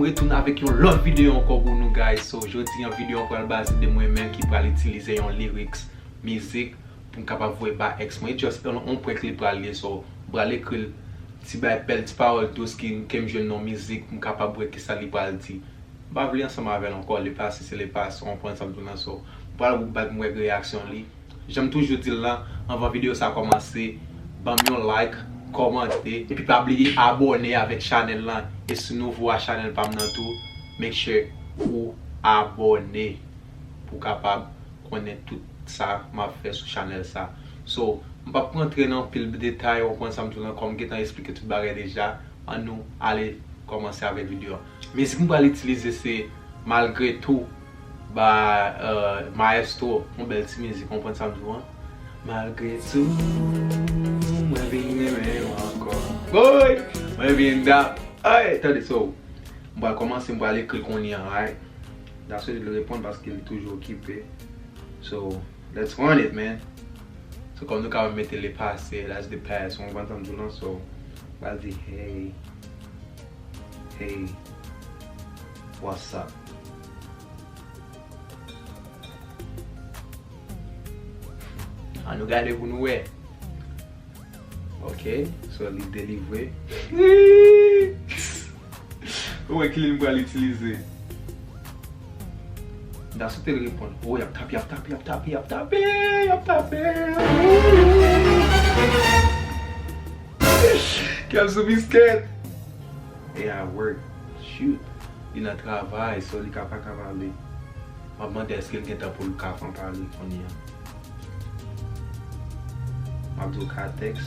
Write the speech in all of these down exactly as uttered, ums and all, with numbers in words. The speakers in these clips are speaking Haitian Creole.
Mwen retounen avèk yon lòt videyo ankò pou nou, guys. So, jodi an videyo an pral baze de mwen menm ki pral itilize yon lyrics mizik pou m kapab voye ba ex mwen. E just yon, yon prank li pral ye, so, m pral ekri l ti bay bèl ti pawòl dous ki, ke m jwenn nan mizik pou m kapab wè kisa li pral di. M pa vle ansanm avè l ankò, lepase se lepase, w konprann sa m di w lan, so, m pral bat m wè reyaksyon li. Jan m toujou di l lan, anvan videyo sa kòmanse, ban m yon like, kòmante, epi pa bliye abòne avèk chanèl lan. E si w nouvo a chanèl pa m nan tou, make sure ou abòne pou w kapab konnen tout sa m ap fè sou chanèl sa. So, m p ap rantre nan anpil detay, w konprann sa m di w lan, kòm m gentan eksplike tout bagay deja, ann nou ale kòmanse avèk videyo an. Mizik m pral itilize se Malgré Tout, ba, euh, Maestro, yon bèl ti mizik, w konprann sa m di w an. Malgré tout, mwen vin renmen w ankò. Woy! Mwen vin da-, ay, tande, so, m pral kòmanse, m pral ekri l kounye a, right? That's what li reponn paske li toujou okipe. So, let's run it, man. So, kòm nou kapab mete lepase, that's the past, w konprann sa m di w lan, so, m pral di, hey, hey, what's up? Ann nou gade pou nou wè. Ok, so li delivre. Ou wè ki liy m pral itilize. M ta swete l reponn. Oh, y ap tape, y ap tape, y ap tape, y ap tape, y ap tape. Kè m sou biskèt. E a work. Shoot. Li nan travay, so li ka pa ka pale. M ap mande èske l gen tan pou l ka pran pale kounye a. M ap di w ka tèks.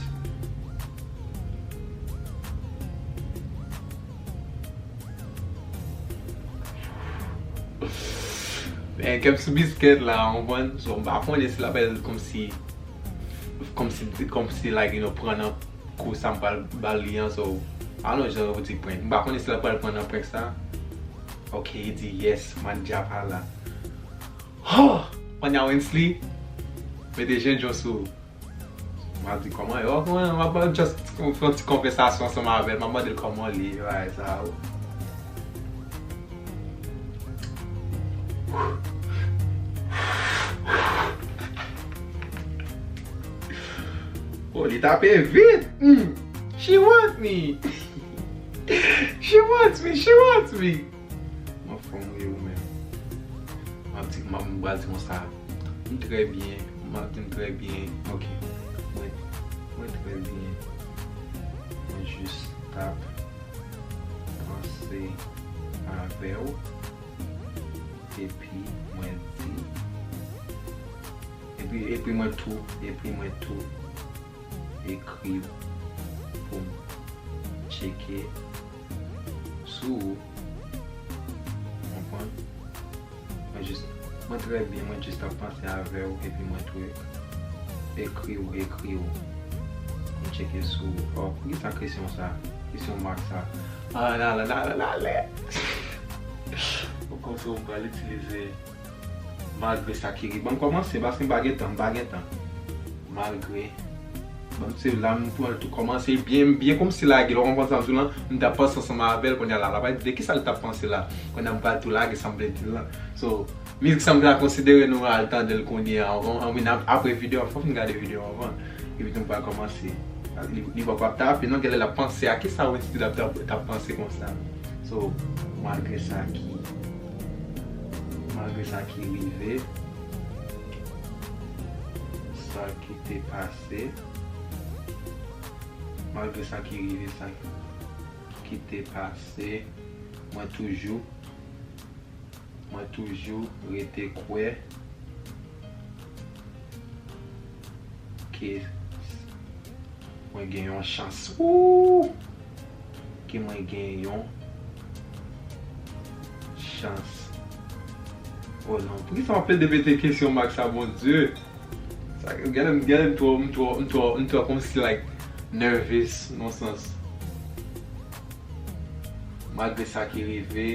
Men, kè m sou biskèt la, w konprann? So, m pa konnen si l ap fè l kòmsi, kòmsi, kòmsi, like, you know, pran nan kou sa m pral ba l li an, so, I don't know, jan yo di prank. M pa konnen si l ap pral pran nan prank sa. Ok, li di yes, manadja pa la. Ho! Kounye a Wensley mete jènjan sou ou. M a di kòman yo, kòman, m ap just fè yon ti konvèsasyon ansanm avè l, m ap mande l kòman li ye, bagay sa yo. Oh, li tape vit! Mm. She want me! She wants me, she wants me! Kòman w ye ou menm? M ap di, m ap, m pral di konsa. M trè byen, m ap di m trè byen. Ok. Mwen, mwen trè byen. Mwen jis t ap panse avè w. Epi mwen di, epi, epi mwen tou, epi mwen tou ekri w pou m tcheke sou ou. Konprann? Mwen jis, mwen trè byen, mwen jis t ap panse avè w, epi mwen tou ekri w, ekri w. Mwen tcheke sou ou. Oh, poukisa kesyon sa? Kesyon mak sa? Ah, nan, nan, nan, nan, nan, lè. Ou konn se ou pral itilize. Malgre sa ki rive. Ban m kòmanse, paske m pa gen tan, m pa gen tan. Malgre. Ban m se la m pran l tou kòmanse byen, byen kòmsi lage l, w konprann sa m di w lan, m t ap panse ansanm avè l, kounye a la, l ap di de kisa l t ap panse la. Kounye a m pral tou lage sa m vle di l lan. So, mizik sa m ta konsidere nou al tande l kounye a, an, an, an, apre videyo an, fò m fin gade videyo an anvan. Epi tou m pral kòmanse. Li, li poko ap tape, non, genlè l ap panse a kisa Wensley t ap, t ap, t ap panse konsa. So, malgre sa ki, malgre sa ki rive, sa ki te pase, malgre sa ki rive, sa ki te pase, mwen toujou, mwen toujou rete kwè ke mwen gen yon chans. Woo! Ke mwen gen yon chans. Oh non, poukisa m ap pede mete kesyon mak sa, Bondye? Sa, gade m, gade m twò, m twò, m twò, m twò kòmsi, like, nervous, nan sans. Malgre sa ki rive,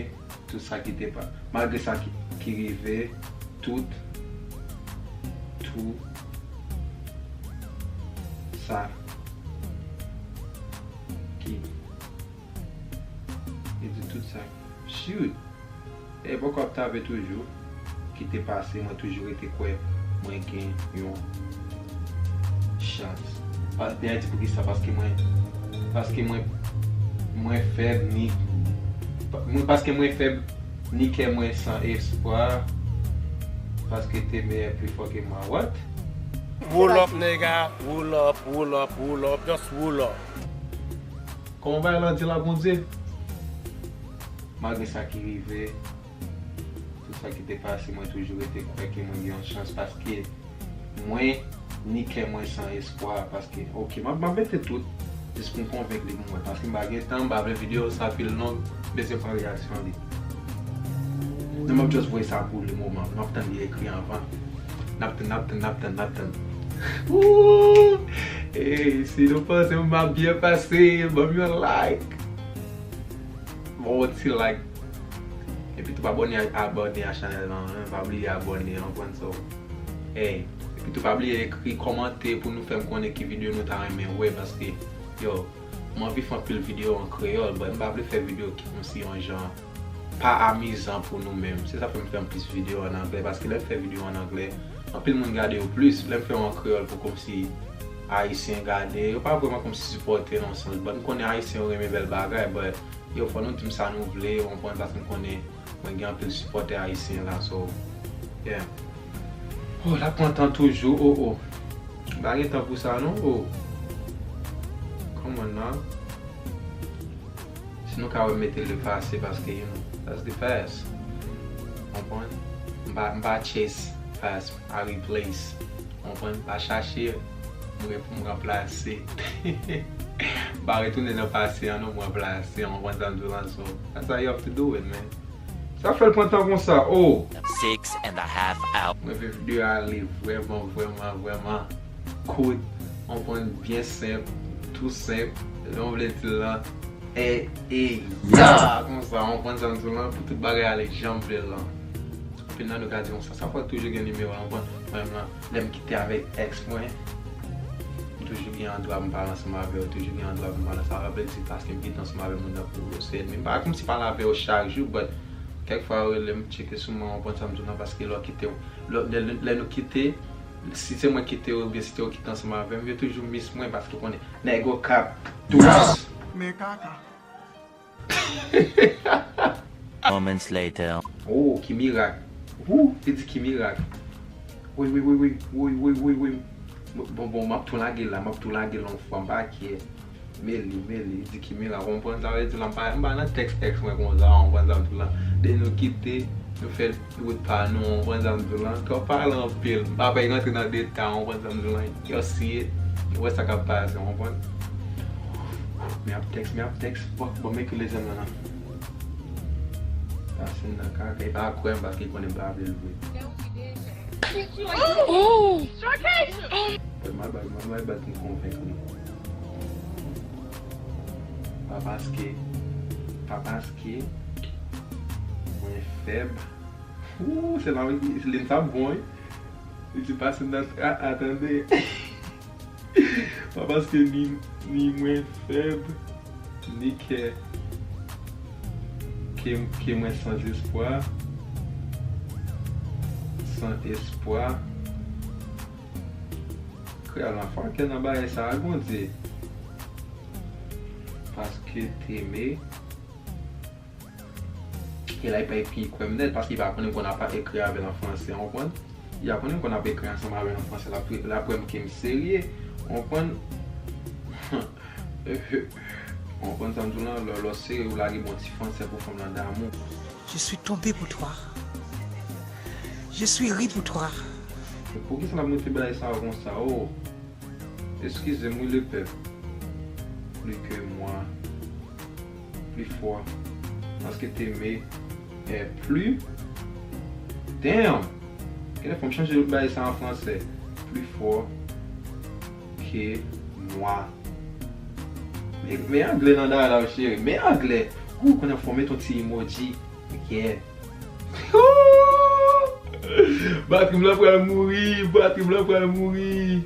tout sa ki te pa-, malgre sa ki, ki rive, tout, tout sa ki, li di tout sa. Shoot. E bòkò ap tape toujou. Kite pase, mwen toujou rete kwè mwen gen yon chans. Pa, dèyè di poukisa, paske mwen, paske mwen, mwen fèb, ni, mwen, paske mwen fèb, ni kè mwen san espwa, paske te meyè pli fò ke mwen. What? Roll up, nigga. Roll up, roll up, roll up. Just roll up. Kòman bagay la di la, Bondye? Malgre sa ki rive, tout sa ki te pase, mwen toujou rete kwè ke mwen gen yon chans, paske mwen ni kè mwen san espwa, paske, ok, m ap, m ap mete tout, jis pou m konvenk li pou mwen, paske m pa gen tan, m pa vle videyo sa fè l long, m bezwen pran reyaksyon li. Non, m ap just voye sa pou le moman, m ap tann li ekri anvan. N ap tann, n ap tann, n ap tann, n ap tann. Ooh! Ey, si nou panse m ap byen pase, ban m yon like. Bon, yon ti like. Epi tou pa abòne, abòne a chanèl lan, hein. Pa bliye abòne, w konprann, so. Ey, epi tou pa bliye ekri, kòmante pou nou fè m konnen ki videyo nou ta renmen wè, paske, yo, m anvi fè anpil videyo an kreyòl, but m pa vle fè videyo ki kòmsi yon jan pa amizan pou nou menm. Se sa fè m fè anplis videyo an anglè, paske lè m fè videyo an anglè, anpil moun gade yo plis. Lè m fè yo an kreyòl pou kòmsi Ayisyen gade, yo pa vrèman kòmsi sipòte nan yon sans. But m konnen Ayisyen yo renmen bèl bagay, but yo, fò nou di m sa nou vle, w konprann, paske m konnen mwen gen anpil sipòtè ayisyen la, so, yeah. Oh, l ap pran tan toujou, oh, oh. M pa gen tan pou sa, non, oh. Come on, now. Si nou ka wè m mete le passé, paske, you know, that's the past. Konprann? M pa, m pa chase past, I replace. Konprann? Pa chache mwen pou m ranplase. M pa retounen nan pase an non, m ranplase, konprann sa m di w lan, so that's how you have to do it, man. Sa fè l pran tan konsa, oh! Six and a half hour. Mwen vin videyo a li vrèman, vrèman, vrèman kout, konprann, byen senp, tou senp, jan w vle di l lan, e, e, ya, konsa, konprann sa m di w lan, pou tout bagay ale jan m vle l lan. Anpil nan nou ka di konsa, sa fò toujou gen nimewo an, konprann, mwen menm lan, lè m kite avèk ex mwen, m toujou gen an dwa pou m pale ansanm avè yo, toujou gen an dwa pou m pale ansanm avè yo, pa vle di paske m kite ansanm avè moun nan pou yo se ènmi m. M pa kòmsi pale avè yo chak jou, but kèk fwa yo rele m, tcheke sou mwen, w konprann sa m di w lan, paske lè w kite, lè, lè, lè nou kite, si se mwen kite yo, oubyen si se yo kite ansanm avè m, yo toujou miss mwen, paske w konnen, nèg yo ka dous. Men kaka. Moments later. Oh, ki mirak. Wou, li di ki mirak. Wi, wi, wi, wi. Bon, bon, bon, m ap tou lage l la, m ap tou lage l yon fwa, m pa kyè. Men li, men li, li di ki mirak. Ou konprann sa vle di la, m pa, m pa nan tèks ex mwen konsa, ou konprann sa m di la. Depi nou kite, nou fè wout pa nou, ou konprann sa m di w lan. Twòp pale anpil. M pa pral rantre nan detay, ou konprann sa m di w lan. Yo siye, nou wè sa k ap pase, ou konprann. M ap tèks, m ap tèks. Bon, bon, men ki lezèm lan nan. Pase nan kaka, e pa kwè m paske konnen m pa vle l vre. Ooh! Bon, m al bay, m al bay bat m konvenk li. Pa paske, pa paske mwen fèb. Ooh, se la wi, se lin sa bon, wi. Li di pase nan, a, a, tande. Pa paske ni, ni mwen fèb, ni kè, ke, ke mwen san espwa, san espwa. Kreyòl lan fò kè nan bagay sa a, Bondye. Paske teme. E la, li pa epi kwè m nèt, paske li pa konnen m konn ap ekri avè l an franse, w konprann? Li pa konnen m konn ap ekri ansanm avè l an franse, l ap, l ap wè m ke m serye, w konprann? W konprann sa m di w lan, lè, lè w serye, ou lage bon ti franse pou fanm lan damou. Je suis tombé pour toi. Je suis ri pour toi. Poukisa l ap mete bagay sa yo konsa, oh? Excusez-moi, le peuple. Plus que moi. Plus fort. Parce que t'aimer est plus. Damn! Genlè fò m chanje bagay sa an franse. Plus fort que moi. Men, men anglè nan dada la, cheri. Men anglè. Ou konnen fò m met yon ti emoji. Yeah. Batri m lan pral mouri, batri m lan pral mouri.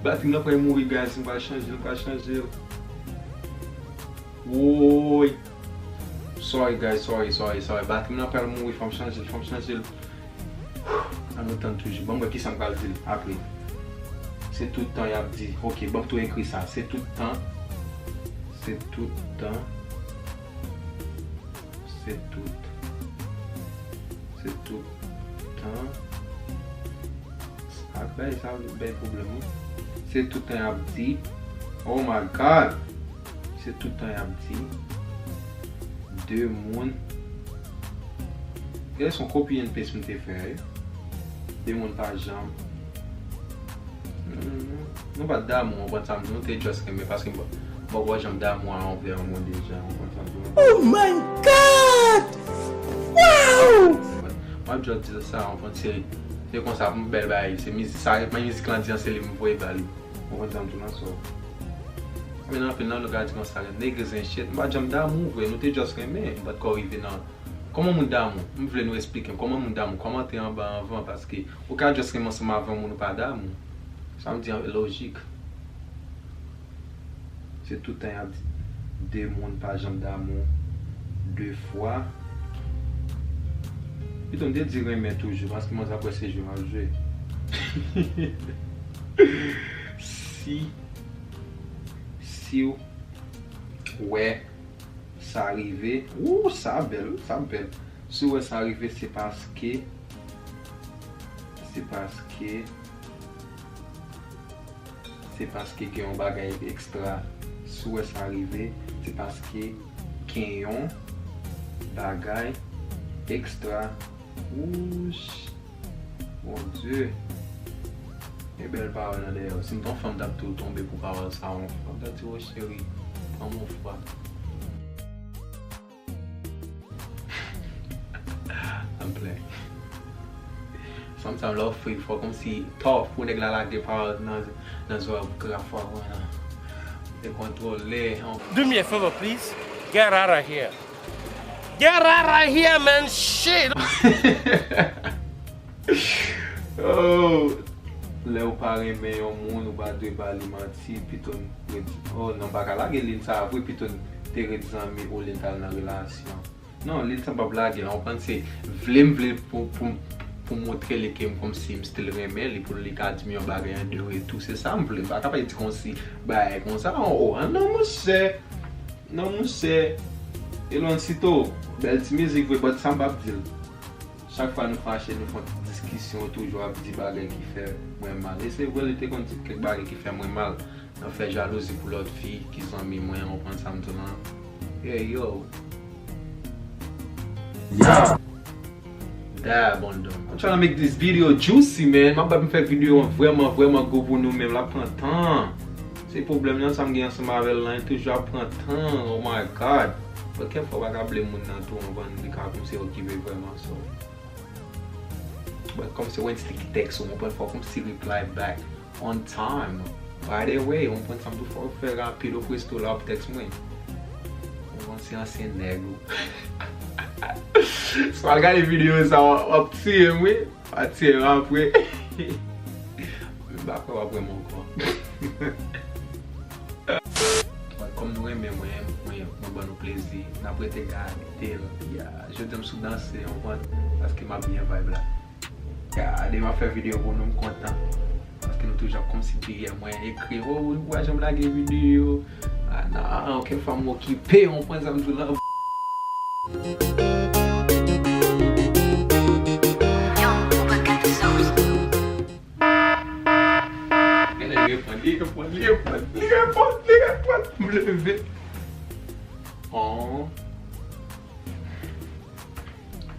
Batri m lan pral mouri, guys, m pral chanje l, m pral chanje l. Woy. Sorry guys, sorry, sorry, sorry. Batri m nan pral mouri, fò m chanje l, fò m chanje l. Ann nou tann toujou. Ban m wè kisa m pral di l apre. Se tout tan y ap di, ok, ban m tou ekri sa. Se tout tan, se tout tan, se tout, se tout tan. Ak bay sa bay pwoblèm wi. Se tout tan y ap di, oh my God. Se tout tan y ap di de moun. Gade, se yon copy and paste m te fè a wi. De moun pa janm. Nou pa t damou, w konprann sa m di, nou te just renmen, paske m poko janm damou anvè yon moun deja, w konprann sa m di. Oh my God! Wow! M ap just di sa, w konprann, se, se konsa pou m bèl bagay, se mizik, sa, men mizik lan di an, se li m voye ba li. Ou konprann sa m di w lan, so. Men anpil nan nou ka di konsa, niggas and shit, m pa t janm damou vre, nou te just renmen, m pa t ko rive nan. Kòman moun damou? M vle nou esplike m, kòman moun damou? Kòmante anba anvan, paske ou ka just renmen ansanm avè yon moun ou pa damou. Sa m di an lojik. Se tout tan y ap di, de moun pa janm damou de fwa. Pito m te di renmen toujou, paske mwen sa kwè se jwe m ap jwe. Si, si w wè sa rive, wou, sa bèl, sa bèl. Si w wè sa rive, se paske, se paske, se paske gen yon bagay ekstra. Si w wè sa rive, se paske gen yon bagay ekstra. Wouch. Bondye. E bèl pawòl nan dèyè w. Si m t yon fanm, m t ap tou tonbe pou pawòl sa a. Yon fanm t ap di, "O cheri, pran m yon fwa." I'm playing. Sometimes lè w free, fò kòmsi tough pou nèg la lage pawòl nan, nan zòrèy w pou krav fò wè nan. Dekontwole. Do me a favor, please. Get out of here. Get out of here, man. Shit. Oh, lè w pa renmen yon moun, ou pa dwe ba li manti, pito n ret, oh, non, pa ka lage liy sa a vre, pito n te ret zanmi olye n t al nan relasyon. Non, liy sa p ap lage, w konprann, se vle m vle pou, pou, pou montre li ke m kòmsi m still renmen li, pou li ka di m yon bagay an deyò e tou. Se sa m vle, m pa ka pa di kòmsi bagay konsa, oh, oh, non, monchè. Non, monchè. Elonsito, bèl ti mizik vre, but sa m p ap di l. Chak fwa nou fache, nou fè yon ti diskisyon, ou toujou ap di bagay ki fè mwen mal. E se vre, li te konn di kèk bagay ki fè mwen mal. Nan fè jalouzi pou lòt fi ki zanmi mwen, ou konprann sa m di w lan. Hey, yo. Yeah. That bondon. I'm trying to make this video juicy, man. M ap fè videyo an vrèman, vrèman gou pou nou menm. L ap pran tan. Se pwoblèm nan sa m gen ansanm avè l lan, li toujou ap pran tan. Oh my God. But kèk fwa w pa ka blame moun nan tou, anvan li ka kòmsi okipe vrèman, so. But kòmsi Wendy ki tèks ou, mwen pran fò kòmsi reply back on time. Right away, ou konprann sa m di w, fò w fè rapid, ou presto la, w ap tèks mwen. Ou konn se ansyen nèg ou. Si w al gade videyo sa, w ap tiye m, wi. W ap tiye m apre. M pa kwè w ap wè m ankò. Kòm nou renmen mwen, mwen, mwen ban nou plezi, n ap rete gade l. Ya, jodi a m sou danse, w konprann, paske m ap byen vibe la. Ya, depi m ap fè videyo pou nou, m kontan. Paske nou toujou ap kòmsi dèyè mwen, ekri, "Oh, ou pa janm lage videyo." Ah, non, kèk fwa m okipe, w konprann sa m di w lan. Genlè li reponn, li reponn, li reponn, li reponn, li reponn. M leve. Oh.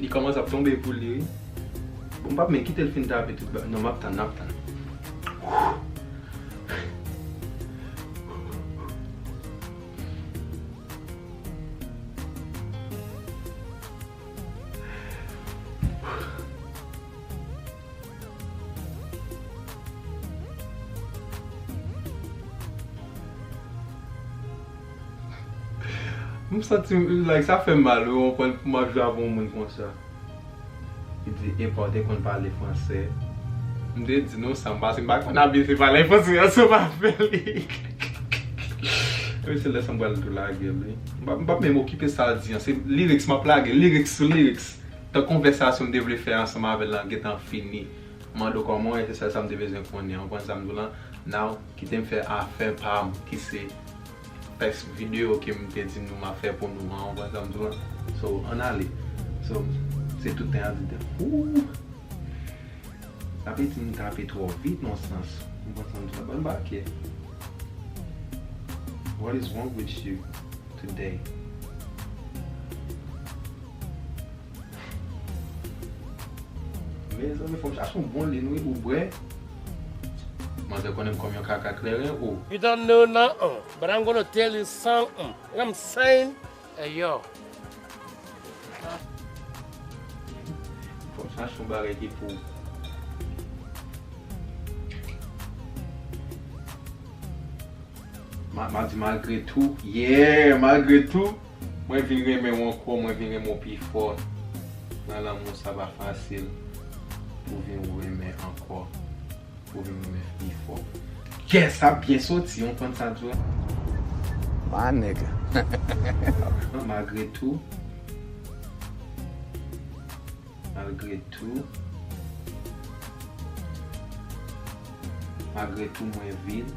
Li kòmanse ap tonbe pou li, wi. Bon, m p ap menm kite l fin tape tout ba-, non, m ap tann, m ap tann. M santi m, like, sa fè m mal, wi, w konprann, pou m ap jwe avè yon moun konsa. Li di, epa w te konn pale fransè. M te di, non, sa m pase, m pa konn abitye pale fransè ansanm avè li. Epi se lè sa m pral tou lage l, wi. M p ap, m p ap menm okipe sa l di an. Se lyrics m ap lage, lyrics sou lyrics. Tan konvèsasyon m te vle fè ansanm avè l lan gentan fini. M mande w kòman w ye, se sèl sa m te bezwen konnen. W konprann sa m di w lan? Now, kite m fè afè pa m, ki se tèks videyo ke m te di nou m ap fè pou nou an, w konprann sa m di w lan? So, ann ale. So, se tout tan y ap di de, ooh! Sa vle di m tape twò vit nan sans. W konprann sa m di w lan? Ban m bake. What is wrong with you today? Mezanmi, fò m chache yon bon liy, wi, pou bwè. Manzè konnen m kòm yon kaka kleren, o. You don't know nothing, but I'm gonna tell you something. I'm saying, hey, yo. Fò m chache yon bagay ki pou. Ma, ma di malgre tou, yeah, malgre tou, mwen vin renmen w ankò, mwen vin renmen w pi fò. Nan lanmou sa pa fasil pou vin renmen ankò, pou vin renmen pi fò. Yes, sa byen soti, w konprann sa m di w lan? My nigga. Malgre tou, malgre tou, malgre tou mwen vin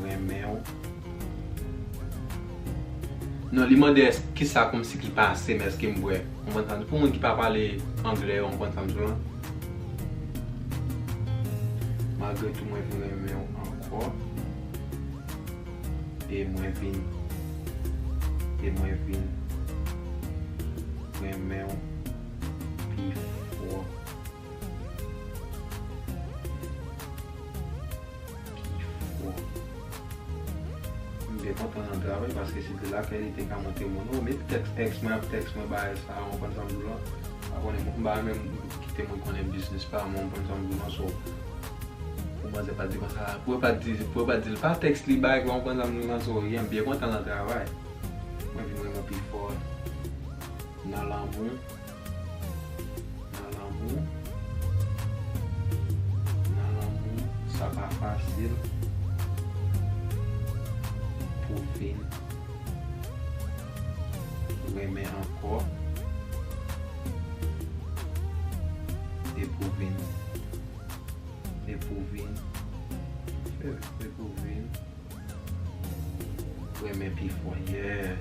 renmen w. Non, li mande èske kisa kòmsi ki pase m, èske m bwè. W konprann sa m di w lan? Pou moun ki pa pale anglè yo, w konprann sa m di w lan? Malgre tou mwen vin renmen w ankò. E mwen vin, e mwen vin renmen w pi fò. Pi fò. M byen kontan nan travay paske si te lakay li te ka montre moun, o, men tèks èks mwen ap tèks mwen bagay sa, w konprann sa m di w lan? Pa konnen, m pa menm kite moun konnen biznis pa mwen, w konprann sa m di w lan? So, pou manzè pa di konsa, pou yo pa di, pou yo pa di l pa tèks li bagay, w konprann sa m di w lan? So, yeah, m byen kontan nan travay. Mwen vin renmen w pi fò nan lanmou. Nan lanmou, nan lanmou, sa pa fasil pou vin renmen ankò. E pou vin, e pou vin, e, e pou vin renmen pi fò, yeah.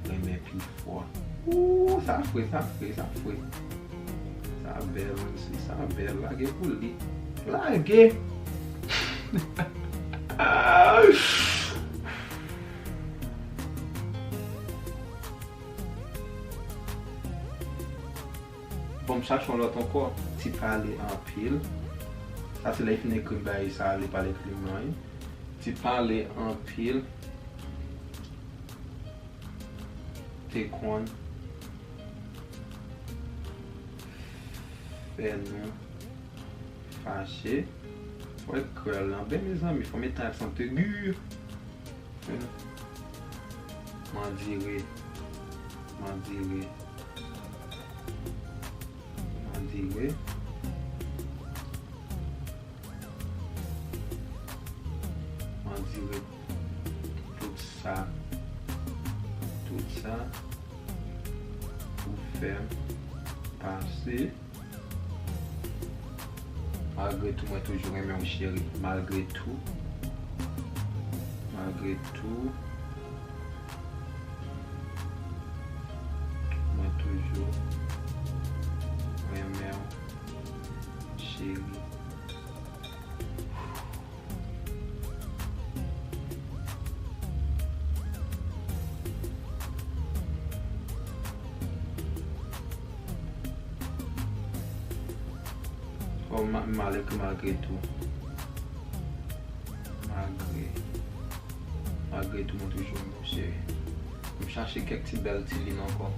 Renmen pi fò. Ooh, sa fre, sa fre, sa fre. Sa bèl, mesye, sa bèl. Lage pou li. Lage! Bon, m chache yon lòt ankò. Ti pale anpil. Sa se lè l fin ekri m bagay sa, li pral ekri m anyen. Ti pale anpil te konn fè nou fache. Fò l kwè l anben, mezanmi, fò m met tan ak sant egi. Mandire, mandire, mandire, mandire tout sa, tout sa pou fè m pase. Malgre tou, mwen toujou renmen w, cheri. Malgre tou, malgre tou, mwen toujou renmen w, cheri. Oh, ma, m al ekri malgre tou. Malgre. Malgre tou, mwen toujou renmen w, cheri. M chache kèk ti bèl ti liy ankò.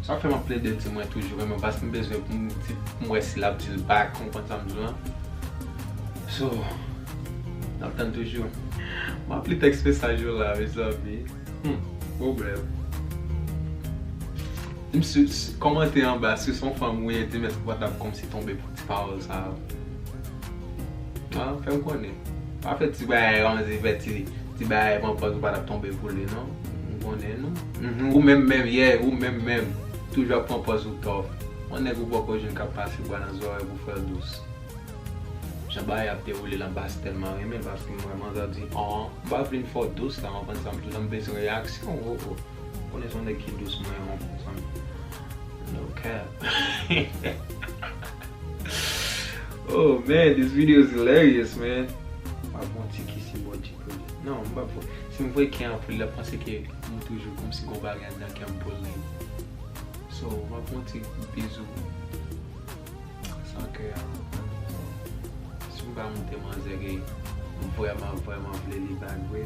Sa fè m ap plede di mwen toujou renmen w, paske m bezwen pou m di, pou m wè si l ap di l back, w konprann sa m di w lan? So, n ap tann toujou. M ap li tèks mesaj yo la, mezanmi. Hmm, pwoblèm. M si, si, kòmante anba, si se yon fanm ou ye, di m èske w pa t ap kòmsi tonbe pou ti pawòl sa yo. Ah, fè m konnen. Pa fè ti bagay, kòmanse fè ti, ti bagay pran pòz ou pa t ap tonbe pou li, non. M konnen, non. Mhm, ou menm menm, yeah, ou menm menm. Toujou ap pran pòz ou tòf. Yon nèg ou poko jwenn k ap pase bra nan zòrèy pou fè w dous. Jan bagay ap dewoule la, m pa tèlman renmen l, paske m wè manzè di, oh, m pa vle n fè w dous la, w konprann sa m di w la, m bezwen reyaksyon, oh, oh. Konnen se yon nèg ki dous mwen, w konprann sa m di w. No cap. Oh man, this video is hilarious, man. M ap yon ti kisi bò di pou li. Non, m p ap fè. Si m voye kè an pou li, l ap panse ke m toujou kòmsi gon bagay anndan kè m pou li. So, m ap yon ti bizou. San kè an. Si m pa montre manzè ke m vrèman, vrèman vle li back vre.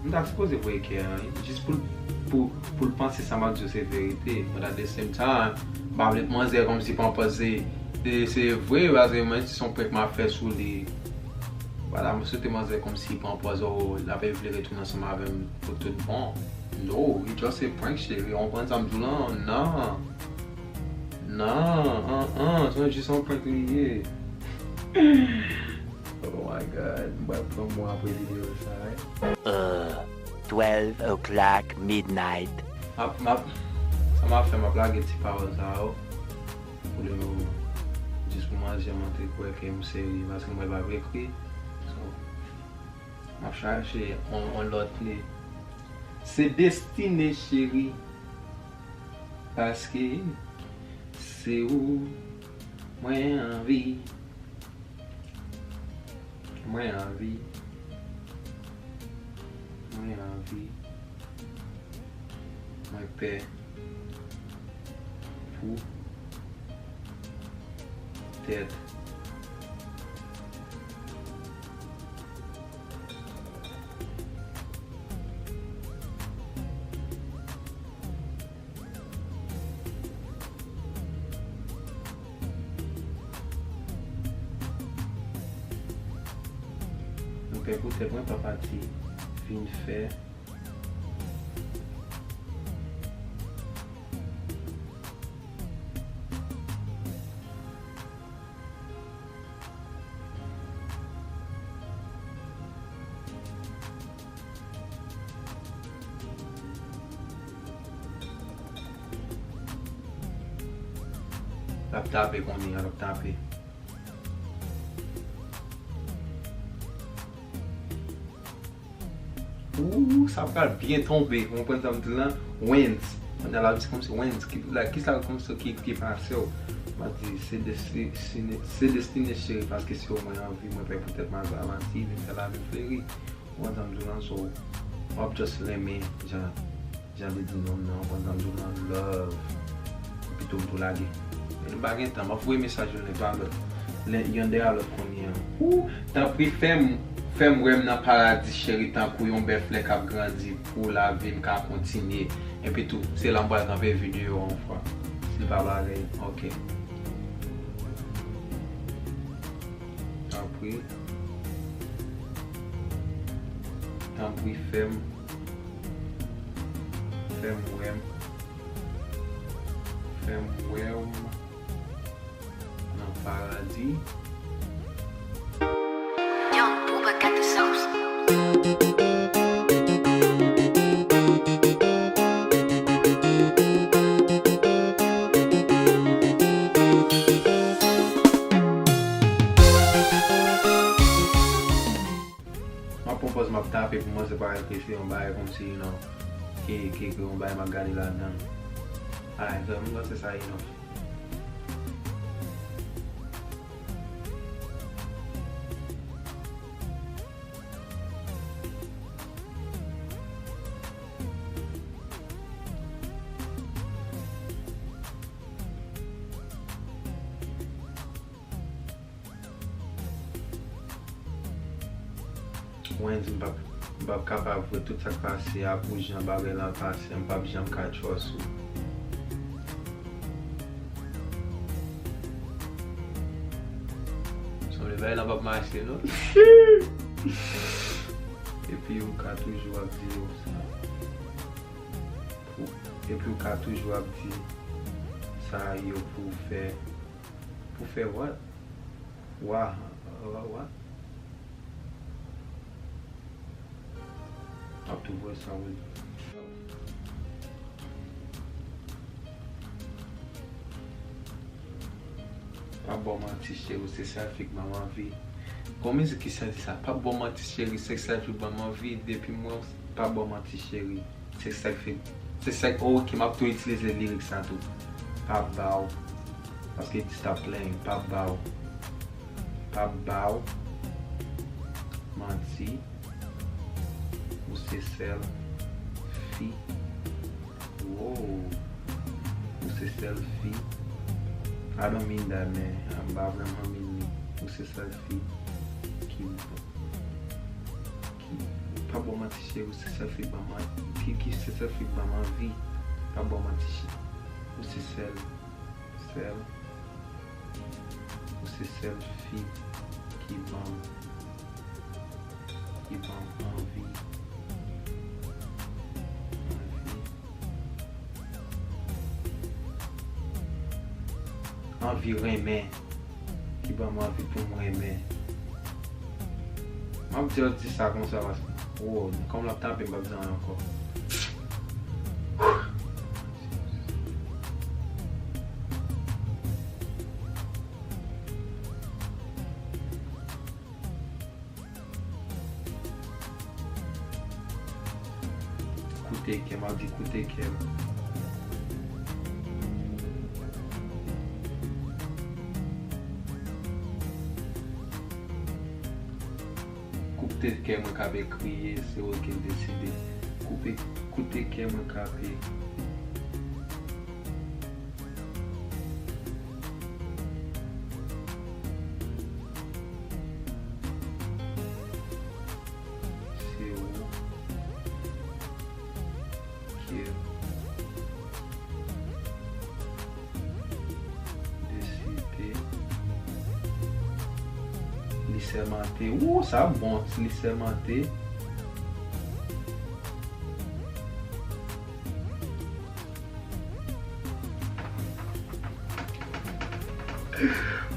M ta sipoze voye kè an, wi. Jis pou l, pou, pou l panse sa m ap di yo se verite. But at the same time, m pa vle pou manzè kòmsi panpòz se, se, se vre, paske mwen se yon prank m ap fè sou li. Vwala, m swete manzè kòmsi panpòz, oh, l ap vle retounen ansanm avè m pou tout bon. No, it just a prank, cheri. Ou konprann sa m di w lan? Non. Non, an, an, se jis yon prank li ye. Oh my God, m pral pran mwen apre videyo sa, wi. Uh, twelve o'clock midnight. M ap, m ap, sa m ap fè, m ap lage ti pawòl sa yo pou le moman. Jis pou manzè montre kwè ke m serye, paske m wè l pa vle kriye. So, m ap chache yon, yon lòt li. Se destine, cheri. Paske se ou mwen anvi. Mwen anvi. Mwen anvi. Mwen pè pou tèt. Mwen pè poutèt mwen pa pati vin fè. L ap tape kounye a, l ap tape. Ooh, sa pral byen tonbe. Ou konprann sa m di w lan? Wens. Kounye a l ap di kòmsi Wens. Ki, la, kisa kòmsi ki, ki pase w? M ap di, se desti-, sine-, se destine cheri, paske se w mwen anvi, mwen pè poutèt m ap avanse, vin fè lavi m fleri. Ou konprann sa m di w lan? So, w ap just renmen jan, jan li di non nan, ou konprann sa m di w lan? Love. Epi tou m tou lage. E nou pa gen tan, m ap voye mesaj youn dèyè lòt, len-, youn dèyè lòt kounye a. Ooh, tanpri fè m, fè m wè m nan paradi cheri tankou yon bèf lè k ap grandi pou lavi m ka kontinye. Epi tou, se la m pral kanpe videyo a yon fwa. Si l pa parèy, ok. Tanpri. Tanpri fè m, fè m wè m, fè m wè w nan paradi. Young Booba got the sauce. M ap pran pòz, m ap tape pou mwen, se parèt ke se yon bagay kòmsi, you know, ke, ke, ke yon bagay m ap gade ladan. Alright, so, m panse sa enough. Wendy, m p ap, m p ap kapab wè tout sa k pase a pou jan bagay lan pase, m p ap janm ka trust ou. Sanble bagay lan p ap mache, non? Epi ou ka toujou ap di yo sa. Pou, epi ou ka toujou ap di sa yo pou fè. Pou fè what? Wa, wa, wa. Ap tou voye sa, wi. Pa ba w manti, cheri, se sèl fi k ban m anvi. Gon mizik ki santi sa. Pa ba w manti, cheri, se sèl fi k ban m anvi. Depi m wè w, pa ba w manti, cheri. Se sa k fè, se sa k, oh, ok, m ap tou itilize lirik sa tou. Pa ba w. Paske di sa plen, pa ba w. Pa ba w manti. Ou se sèl fi. Wow. Ou se sèl fi. I don't mean that, man. M pa vrèman mean li. Ou se sèl fi ki, ki, pa ba w manti, cheri, ou se sèl fi ban m, ki, ki se sèl fi ban m anvi. Pa ba w manti, cheri. Ou se sèl, sèl, ou se sèl fi ki ban m, ki ban m anvi, anvi. Anvi renmen, ki ban m anvi pou m renmen. M ap di, di sa konsa paske, oh, kòm l ap tape, m p ap di anyen ankò. Koute kè m, ap di koute kè m. Koute kè mwen k ap kriye, se ou ki deside. Koupe, koute kè mwen k ap Se ou ki deside. Li sèmante. Wou, sa bon, li sèmante.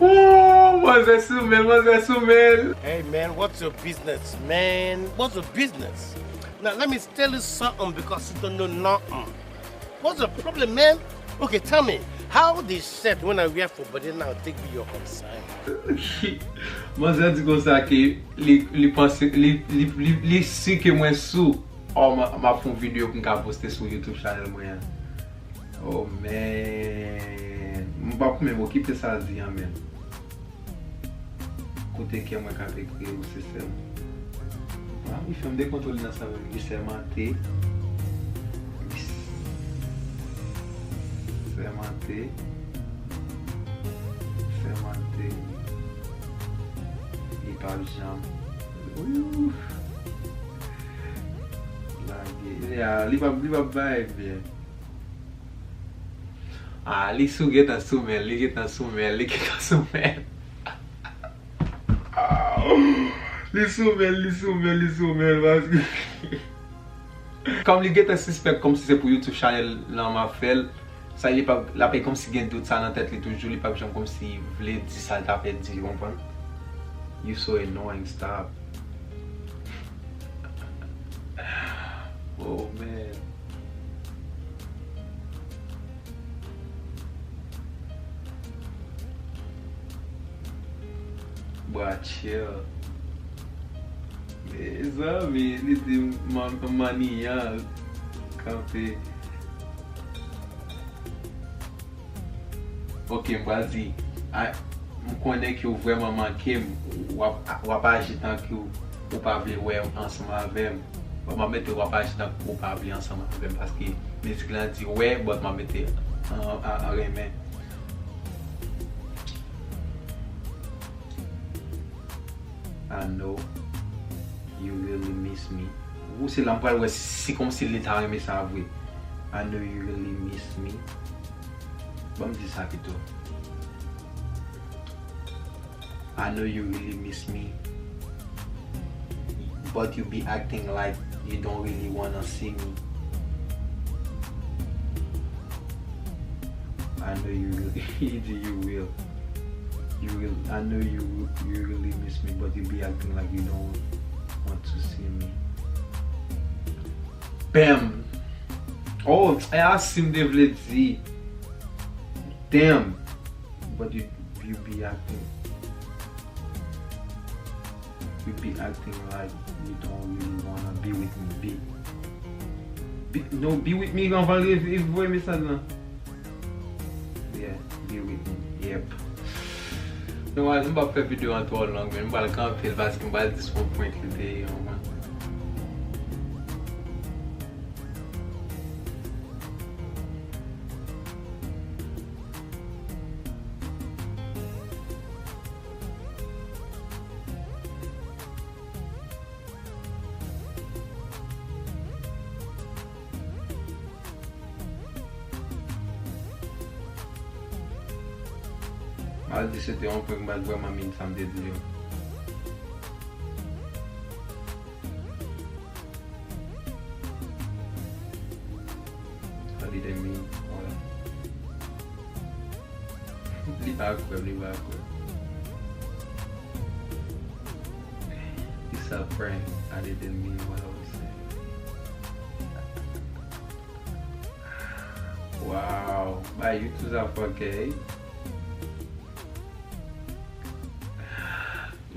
Ooh, manzè sou men, manzè sou men. Hey man, what's your business, man? What's your business? Now let me tell you something because you don't know nothing. What's the problem, man? Okay, tell me, how this set when I wear for body now take be your concern? Manzè di konsa ke li, li panse, li, li, li, li si ke mwen sou. Oh, m a, m ap fè yon videyo pou m ka poste sou YouTube channel mwen an. Oh, man. M p ap menm okipe sa l di an, menm. Koute kè mwen k ap ekri ou se sèl. Ah, li fè m dekontwole nan sa menm. Li sèmante. Li s-, sèmante. Sèmante. Li p ap janm. Ooh. Lage. Ya, li p ap, li p ap bay byen. Ah, li sou gentan sou men, li gentan sou men, li gentan sou men. Li sou men, li sou men, li sou men, paske kòm li gentan sispèk kòmsi se pou YouTube channel lan m ap fè l, sa li p ap, l ap kòmsi gen dout sa nan tèt li toujou, li p ap janm kòmsi vle di sa l ta fè di, ou konprann? You so annoying, stop. Oh, man. Bwa chill. Mezanmi, li di man-, manniyan kanpe. Ok, m pral di, a, m konnen ke w vrèman manke m, w ap, w ap aji tanke w, ou pa vle wè ansanm avè m. Bon, m ap mete w ap aji tanke w pa vle ansanm avè m, paske mizik lan di wè, but m ap mete an, an, an renmen. I know you really miss me. Ou se la m pral wè si kòmsi li ta renmen sa vre. I know you really miss me. Ban m di sa pito. I know you really miss me, but you be acting like you don't really wanna see me. I know you really, you will. You will, I know you you really miss me, but you be acting like you don't want to see me. Bam! Oh, e a si m te vle di. Damn! But you you be acting you be acting like you don't really wanna be with me. Be, be no be with me anvan li voye mesaj lan. Yeah, be with me. Yep. Nou wè, m p ap fè videyo an twò long, men m pral kanpe l paske m pral disappoint li deyò, man. M al di se te yon prank, m pa t vrèman mean sa m te di yo. I didn't mean, wala. Li pa kwè, li pa kwè. It's a prank. I didn't mean what I was saying. Wow. Ba YouTube sa fòkè.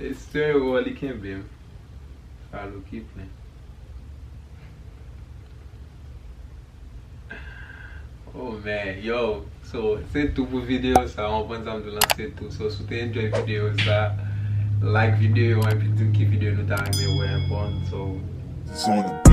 Mesye, li kenbe m. Follow ki plen. Oh man, yo, so, se tou pou videyo sa, w konprann sa m di w lan, se tou. So, si w te enjoy videyo sa, like videyo an, epi di m ki videyo nou ta renmen wè ankò, so. It's on the